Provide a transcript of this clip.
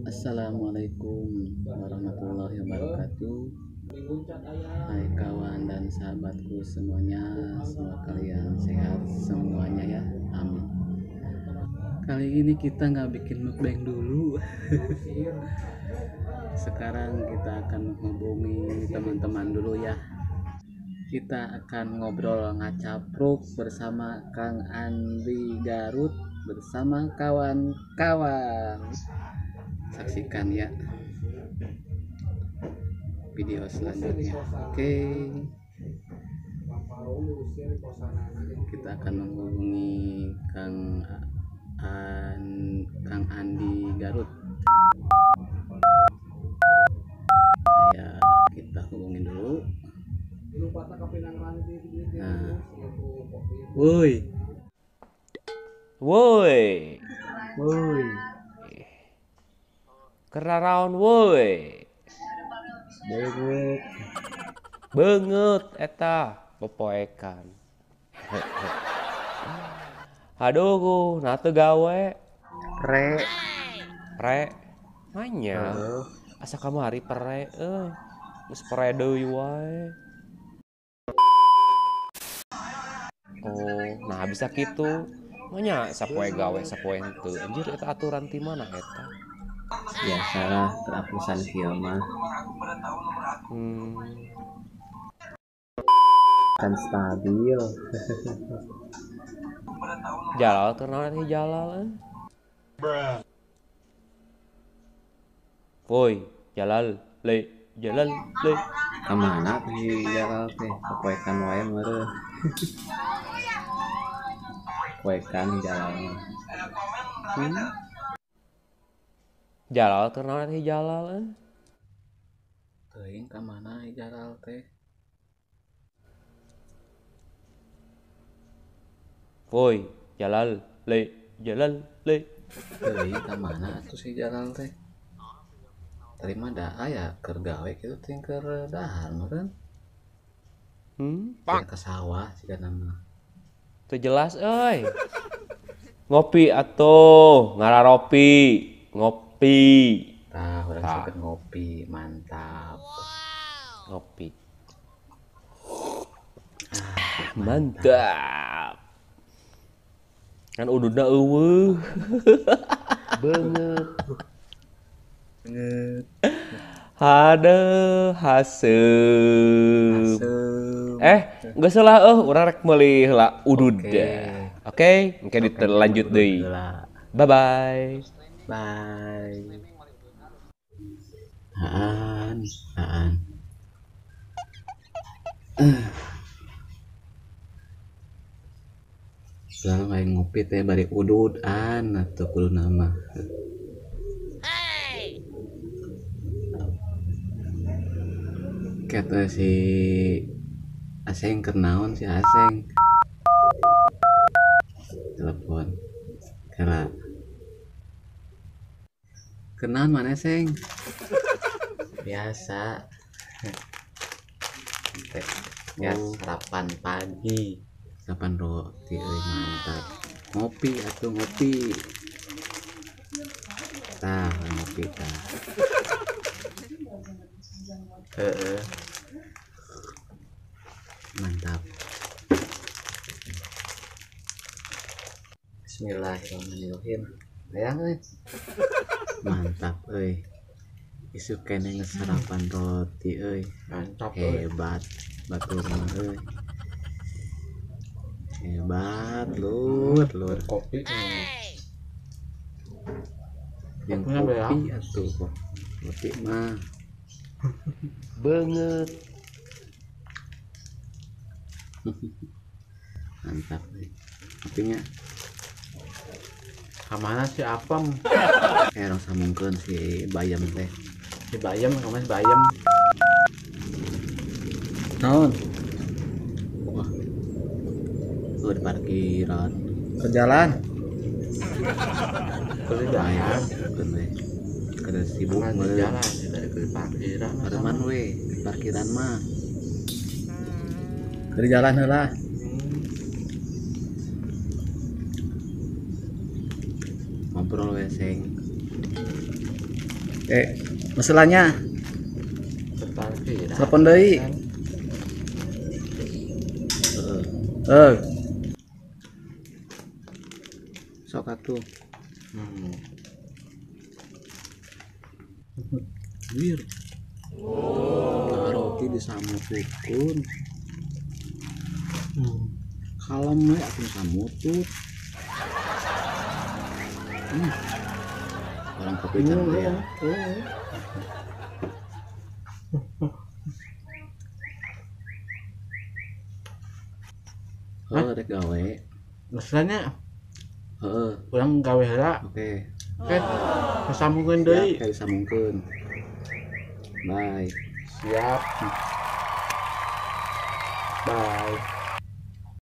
Assalamualaikum warahmatullahi wabarakatuh. Hai kawan dan sahabatku semuanya, semoga kalian sehat semuanya ya, amin. Kali ini kita nggak bikin mukbang dulu. Sekarang kita akan menghubungi teman-teman dulu ya. Kita akan ngobrol ngacapruk bersama Kang Andi Garut bersama kawan-kawan. Saksikan ya video selanjutnya. Oke, kita akan menghubungi Kang Andi Garut. Ya, kita hubungin dulu. Nah, woi, woi, woi, keraraon woi, beungeut, beungeut eta popoekan. Aduh, nah teu gawe, pre, pre, manya, asa kamari pre, euy, geus pre deui wae. Oh, nah bisa gitu. Manya sapoe gawe sapoe henteu. Anjir eta aturan ti mana eta? Biasalah terapusan kieu mah. Kan stabil. Jalal keur naon eta Jalal euy? Woi, Jalal, le, Jalal, le. Ka mana teh Jalal teh? Poekan wae meureun. Poekan Jalal. Jalal keur naon teh Jalal euy? Teuing ka mana Jalal teh? Woi, Jalal, le, Jalal, le. Teuing ka mana atuh si Jalal teh? Tadi mah da aya keur gawe kitu teh keur dahar meureun. Ke sawah siga nama. Teu jelas euy. Ngopi atuh, ngararopi, ngopi. Tah, urang sok ngopi, mantap. Ngopi. Ah, mantap. Kan ududna eueuh. Beungeut. Beungeut. Hadeuh haseum. Geus lah eueuh urang rek meuli heula udud. Oke, engke dilanjut deui. Bye bye. Bye. Haan, haan. Urang main ngopi teh bari udud an atuh kudu nama. Kata si Aseng keur naon si Aseng? Telepon. Kela. Keur naon maneh Seng? Biasa. Ya, sarapan pagi. Sarapan roti euy mantap. Ngopi atuh ngopi. Tah, ngopi tah. Heeh. Mantap. Bismillahirrahmanirrahim. Hayang euy. Mantap euy. Isuk keneh geus sarapan roti euy. Mantap. Hebat batur mah euy. Hebat lur lur. Kopi. Yang kopi atuh kok. Kopi mah. Beungeut. Mantap nih. Kopinya. Kamana si Apem? Orang sambungkeun si Bayam teh. Si Bayam, kamana si Bayam? Naon? Wah. Tuh di parkiran. Ke jalan. Ke jalan. Kada sibuk meureun. Jalan dari ke parkiran. Pareman we, parkiran mah. Ke jalan heula. Ngobrol we seng. Masalahnya telepon deui. Heeh. Sok atuh. Wir. Roti disamututkeun. Kalem we atuh samutut. Orang kopi can teh ya. Heeh, rek gawe. Masalahnya heeh, urang gawe heula. Oke. Oke, disambungkeun deui. Siap, disambungkeun. Bye. Siap. Bye.